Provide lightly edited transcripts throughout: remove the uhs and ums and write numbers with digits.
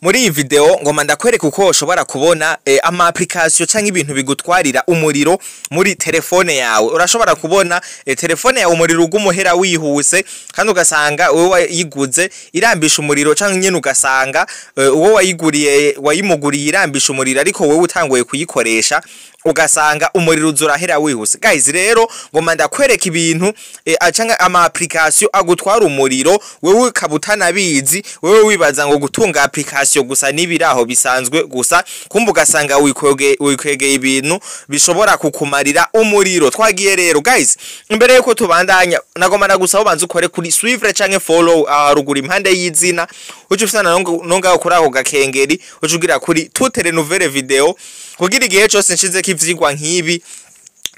Muri iyi video ngoma ndakwereka uko ushobora kubona ama application canke ibintu bigutwarira umuriro muri telefone yawe. Urashobora kubona telefone yawe umuriro ugumuhera wihuse, kandi ugasanga wewe wayiguze irambisha umuriro, canke nyene ugasanga uwo wayiguriye wayimuguriye irambisha umuriro, ariko wewe utanguye kuyikoresha ugasanga umuriro uzurahera wihuse. Guys, rero ngoma ndakwereka ibintu canke ama application agutwara umuriro, wewe ukaba utanabizi. Wewe wibaza ngo gutunga application gusa n'ibiraho bisanzwe gusa, kumva ugasanga wikwegeye ibintu bishobora kukumarira umuriro. Twagiye rero guys. Imbere yuko tubandanya, nagoma ndagusaba ubanze ukore kuri suivre canke follow ruguru impande y'izina, uce ufisana nonga kuri ako gakengeri, uce ugira kuri toutes les nouvelles vidéos, kugira igihe cose nshizeko ivyigwa nk'ibi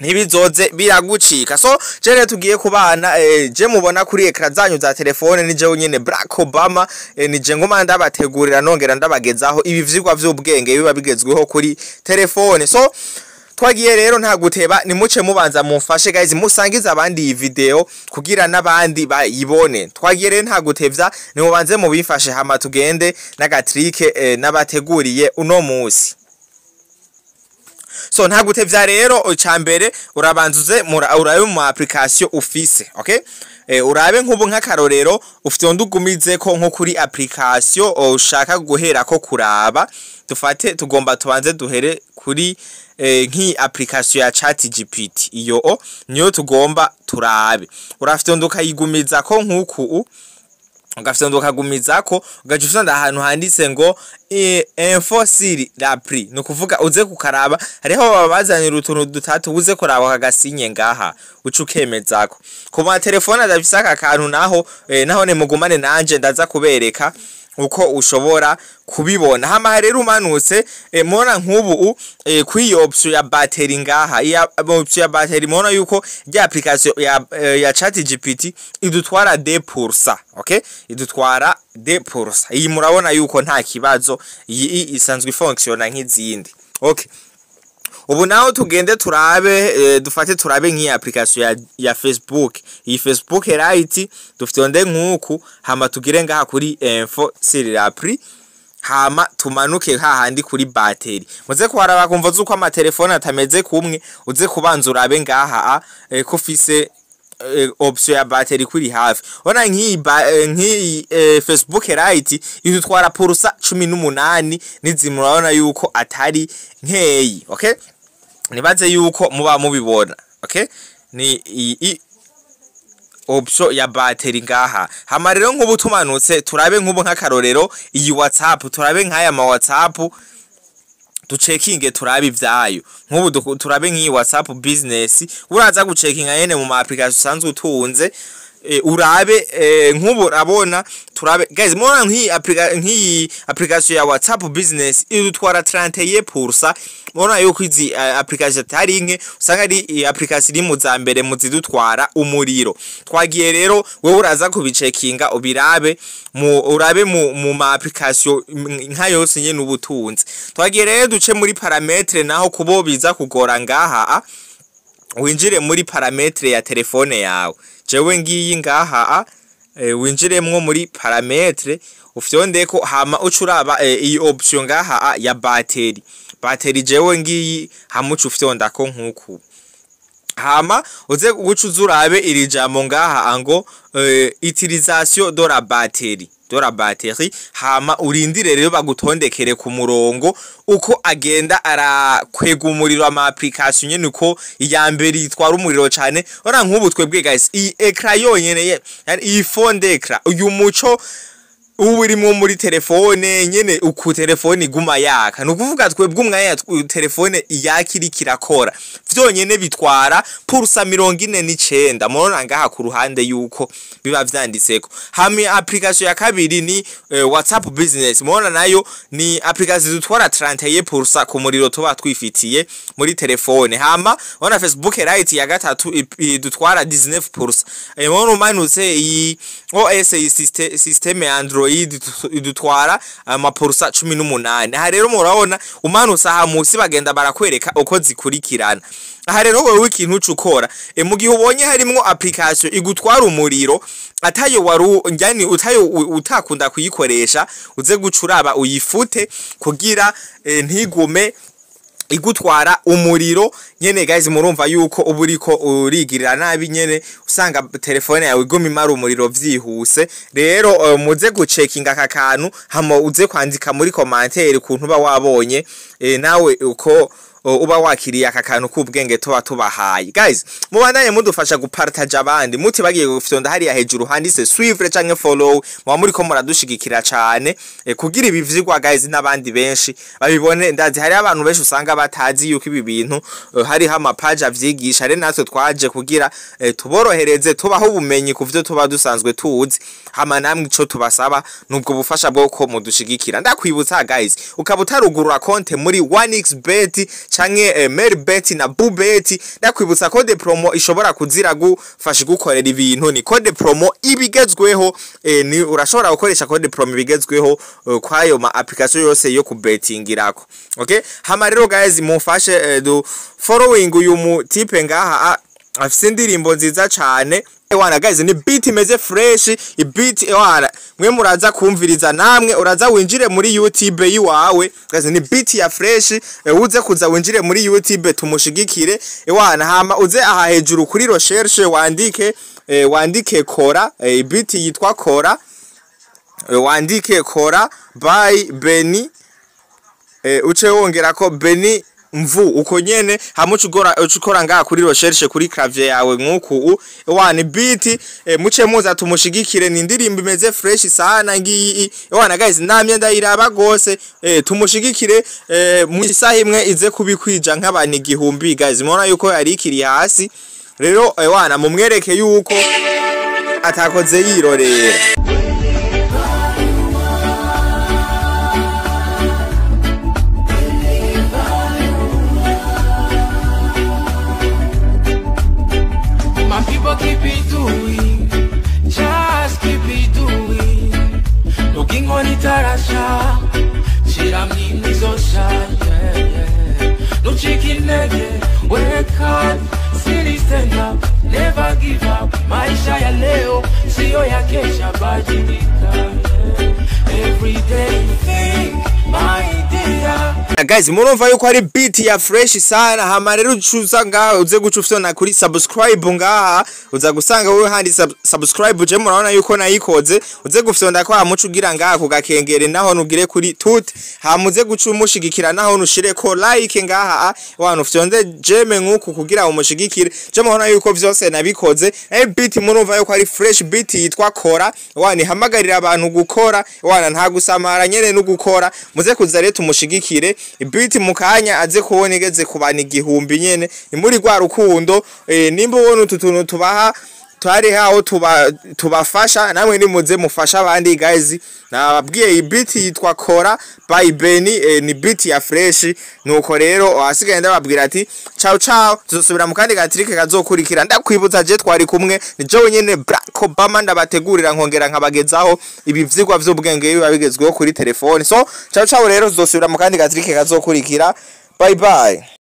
ntibizoze biragucika. So je tugiye kubana, je mubona kuri écran zanyu za telefone ni jewe nyene Barack Obama, ni je ngoma ndabategurira nongera ndabagezaho ibi vyigwa vy'ubwenge biba bigezweho kuri telefone. So twagiye rero, nta guteba, nimuce mubanza mumfashe guys, musangize abandi iyi video kugira n'abandi bayibone. Twagiye rero, nta gutevya, nimubanze mubifashe, hama tugende n'agatrike n'abateguriye uno musi. So nta gutevya rero, icambere urabanza uze urabe mu application ufise, okay? Urabe nk'ubu nk'akarorero ufite undi ko nko kuri application ushaka guhera ko kuraba. Dufate tugomba tubanze duhere kuri nk'iyi application ya ChatGPT, iyo o niyo tugomba turabe. Urafite undi ukayigumiza ko nk'uku, ugafite ukagumizako, ugaca ufite ahantu handitse ngo info sur l'appli. Ni ukuvuga uze kukaraba, hariho babazanira utuntu dutatu, uze kuraba kagasinye ngaha, uca ukemezako. Ku matelefone adafise aka kantu naho, naho ne mugumane nanje, ndaza kubereka uko ushobora kubibona. Hama rero umanutse, mubona nk'ubu kuri iyo option ya battery ngaha, iya option ya battery, mubona yuko rya application ya ChatGPT idutwara 2%. Okay, idutwara 2%. Iyi murabona yuko nta kibazo, iyi isanzwe ifonctiona nk'izindi. Okay, ubu naho tugende turabe, dufate turabe nk'iyi application ya Facebook, iyi Facebook Lite. Dufite nk'uku, hama tugire ngaha kuri info sur l'appli, hama tumanuke hahandi kuri battery. Muze kuharaba kumva zuko amatelefone atameze kumwe. Uze kubanza urabe ngaha ko ufise option ya battery kuri hafi. Ona nk'iyi Facebook Lite idutwara pourcent 18, nizi murabona yuko atari nkeyi. Okay, nibaze yuko muba mubibona. Okay, ni iyi option ya battery ngaha. Hama rero nk'ubu tumanutse, turabe nk'ubu nk'akarorero iyi WhatsApp, turabe nk'aya ma WhatsApp, ducekinge turabe ivyayo. Nk'ubu turabe nk'iyi WhatsApp Business. Uraza gucekinga nyene mu ma application usanzwe utunze, urabe nk'ubu urabona, turabe guys, mubona nk'iyi application ya WhatsApp Business idutwara 31%. Mubona yuko izi application atari nke, usanga ari application iri mu za mbere mu zidutwara umuriro. Twagiye rero, wewe uraza kubicekinga, ubirabe mu urabe mu ma application nka yose nyene ubutunzi. Twagiye rero, duce muri paramètres naho kubo biza kugora ngaha, winjire muri paramètres ya telefone yawe. Jewe ngiyi ngaha, winjiremwo muri paramètres, ufyondeko, hama uca uraba iyi option ngaha ya battery. Battery jewe ngiyi, hama uca ufyondako nkuku, hama uze guca uzurabe iri jambo ngaha ngo utilisation de la batterie, de la batterie. Hama urindire rero bagutondekere ku murongo uko agenda arakwega umuriro ama application nyene, uko iya mbere itwara umuriro cane. Ora nk'ubu twebwe guys, iyi écran yonyene, yani iyi fond d'écran, uyu muco ubu urimwo muri telefone nyene, uku telefone iguma yaka, ni ukuvuga twebwe umwanya telefone iyaka iriko irakora vyonyene bitwara pourcent 49. Murabona ngaha ku ruhande yuko biba vyanditseko. Hama application ya kabiri ni WhatsApp Business. Murabona nayo ni application dutwara 31% ku muriro tuba twifitiye muri telefone. Hama urabona Facebook Lite ya gatatu idutwara 19%. Murabona umanutse iyi OS, iyi système ya Android. Android idutwara amaporusa 18. Aha rero murabona umanutse aha musi bagenda barakwereka uko zikurikirana. Aha rero wewe ikintu ucukora, mu gihe ubonye harimwo application igutwara umuriro atayo waru njani utayo utakunda kuyikoresha, uze gucuraba uyifute kugira ntigume igutwara umuriro nyene. Guys, murumva yuko uba uriko urigirira nabi nyene, usanga telefone yawe iguma imara umuriro vyihuse. Rero muze gucekinga aka kantu, hama uze kwandika muri commentaire ukuntu uba wabonye, nawe uko uba wakiriye aka kantu k'ubwenge tuba tubahaye. Guys, mubandanye mudufasha gupartaja abandi, mutibagiye gufyonda hariya hejuru handitse suivre canke follow. Muba muriko muradushigikira cane, kugira ibi vyigwa, guys, n'abandi benshi babibone. Ndazi hari abantu benshi usanga batazi yuko ibi bintu hariho amapaje avyigisha. Rero natwe twaje kugira tuborohereze, tubaho ubumenyi ku vyo tuba dusanzwe tuzi. Hama namwe ico tubasaba nubwo bufasha bwo ko mudushigikira. Ndakwibutsa guys, ukaba utarugurura konte muri 1xbet canke Melbet na Bubet, ndakwibutsa code promo ishobora kuzira gufasha gukorera ibintu ni code promo ibigezweho. Ni urashobora gukoresha code promo ibigezweho kwayo ma application yose yo kubetingirako. Okay, hama rero guys, mufashe du following uyu mu type ngaha, afise indirimbo nziza cane. Ewana guys, ni beat imeze fresh, i beat ewana mwe muraza kumviriza, namwe uraza winjire muri YouTube yiwawe. Guys, ni beat ya fresh, uze kuza winjire muri YouTube tumushigikire. Ewana, hama uze aha hejuru kuri recherche wandike, wandike Kora, beat yitwa Kora, wandike Kora by Benny, uce wongera ko Benny Mvu uko nyene, hamwe ucukora ngaha kuri recherche kuri clavier yawe nkuku. Ewana, beat, muce muza tumushigikire, ni indirimbo imeze fresh sana ngiyi. Ewana guys, namye ndayiraba gose, tumushigikire, mu isaha imwe ize kubikwija nk'abantu 1000. Guys, mubona yuko yari ikiri hasi. Rero ewana mumwereke yuko atakoze yirorera. My people keep it doing, just keep it doing. Looking on it, Tarasha, Chiramini yeah, yeah. No chicken leg, wake up, silly stand up, never give up. Maisha ya leo, sio ya kesha, badilika. Yeah. Every day think, my dear. Guys, murumva yuko ari beat ya fresh sana. Hama rero ucuza ngaha uze guca ufyona kuri subscribe ngaha, uza gusanga wewe handi subscribe. Je murabona yuko nayikoze. Uze gufyonda ko hamuca ugira ngaha ku gakengere, naho nugire kuri tout, hama uze guca umushigikira, naho nushireko like ngaha, wantu ufyonde j'aime nkuku kugira umushigikire. Je murabona yuko vyose nabikoze. Beat murumva yuko ari fresh beat yitwa Kora, wani hamagarira abantu gukora, wana nta gusamara nyene no gukora. Muze kuza rero tumushigikire, beat mukanya aze kubona igeze ku bantu 1000 nyene. Ni muri rwa rukundo, nimba ubona utu tuntu tubaha twari haho tubafasha, namwe nimuze mufasha abandi. Guys, nababwiye iyi beat yitwa Kora by Benny, ni beat ya fresh. Nuko rero ahasigaye ndababwira ati ciao ciao, tuzosubira mu kandi gatrike kazokurikira. Ndakwibutsa, je twari kumwe ni Joe nyene Barack Obama, ndabategurira nkongera nkabagezaho ibi vyigwa vy'ubwenge biba bigezweho kuri telefone. So ciao ciao rero, tuzosubira mu kandi gatrike kazokurikira. Bye bye.